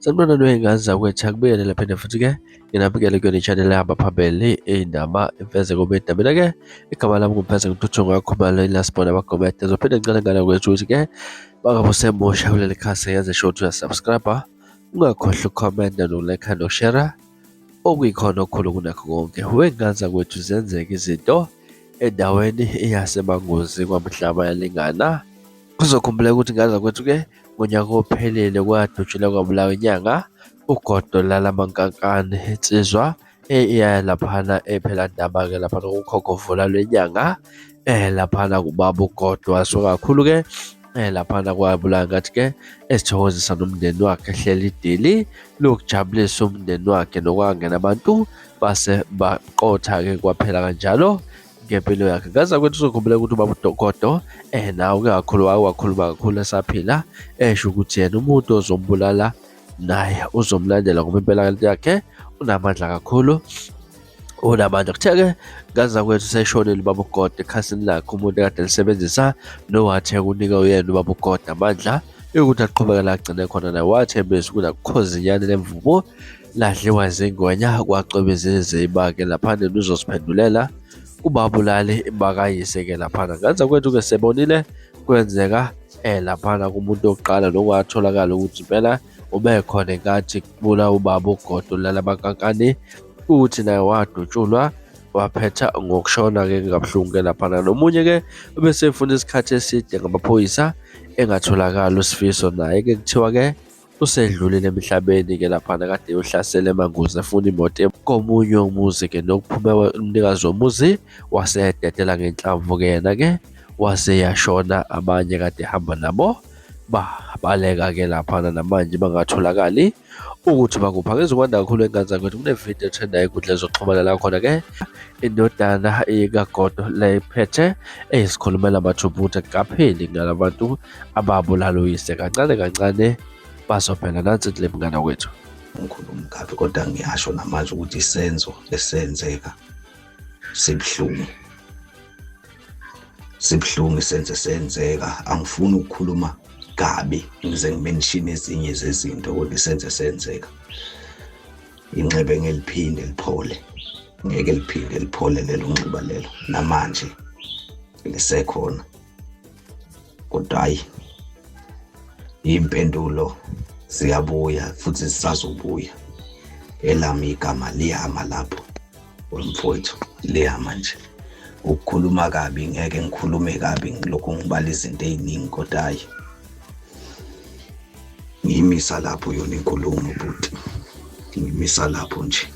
Sanibonani wey'ngane zakwethu, akubuyele phinde futhi-ke nginamukele kuyona i-channel ehamba phambili iy'ndaba imfeze komeda. Mina-ke igama lami nguMfeze Ngithuthu ngakhumalo ilasibona abagomede. Ngizophinde ngicele ngane kwethu ukuthi-ke bangabe usemusha kuleli khasi yenze sure ukuthi uyasubscribe, ungakhohlwa ukukhomenta nokulike nokushera okuyikhona okukhulu kunakho konke. Wey'ngane zakwethu ziyenzeka izinto endaweni yaseManguzi kwaMhlaba yalingana. Kuzokhumbuleka ukuthi ngane zakwethu-ke ngonyaka ophelile kwadutshulwa kwabulawa inyanga uGodo Lalamankankane insizwa eyaya laphana ePhelandaba-ke laphana kukhokhovula lwenyanga laphana kubaba uGodo wasuka kakhulu-ke laphana kwabulawa ngathi-ke esithokozisa nomndeni wakhe ehlela idili lokujabulisa umndeni wakhe nokwangena abantu base baqotha-ke kwaphela kanjalo ngempilo yakhe. Ngaza kwethu uzokhumbula ukuthi ubaba uDokodo nawe uke kakhulu wake wakhuluma kakhulu esaphila esho ukuthi yena umuntu ozombulala naye uzomlandela ngoba impela lento yakhe unamandla kakhulu unamandla. Kuthe-ke ngaza kwethu seshonile ubaba uGodo ekhasini lakhe umuntu ekade elisebenzisa nowathe kunika uyena ubaba uGodo amandla yokuthi aqhubeke la agcine khona naye wathembisa ukuthi akukho zinyane lemvubu ladliwa zingwenya kwacweba iziba-ke laphana uzoziphendulela kubabulali bakayise-ke laphana. Ngenza kwethu-ke sebonile kwenzeka laphana kumuntu wokuqala nokwatholakala ukuthi impela ubekhona enkathi kubulawa ubaba uGodo lalamankankane ukuthi naye wadutshulwa waphetha ngokushona-ke kabuhlungu-ke laphana. Nomunye-ke ubesefuna isikhathi eside ngamaphoyisa engatholakali uSifiso naye-ke kuthiwa-ke usedlulile emhlabeni-ke laphana kade eyohlasela eManguzi efuna imoto komunye umuzi-ke nokuphume umnikazi womuzi wasededela ngenhlamvu-ke yena-ke waseyashona abanye kade ehamba nabo babaleka-ke laphana namanje bangatholakali ukuthi bakuphi. Angizukwanda kakhulu engane zakwethu kunevidiyo etrendayo ey'nkundleni zokuxhumana la khona-ke indodana ikaGodo layiphethe eyisikhulumela mathupha ukuthi akukapheli ngalabantu ababulala uyise kancane kancane bazophela. Nansi clip mngana wethu. Ngikhuluma kabi kodwa ngiyasho namanje ukuthi isenzo esenzeka sibuhlungu, sibuhlungu isenzo esenzeka. Angifuni ukukhuluma kabi ngize ngimenshine ezinye zezinto kodwa isenzo esenzeka inxeba engeliphinde liphole, ngeke liphinde liphole lelo nxeba lelo, namanje lisekhona. Kodwa hayi, iy'mpendulo ziyabuya futhi zisazobuya. Elami igama liyama lapho mfowethu, liyama nje. Ukukhuluma kabi ngeke ngikhulume kabi, ngilokhu ngibala izinto ey'ningi kodwa hhayi, ngiyimisa lapho yona inkulumo bhuti, ngiyimisa lapho nje.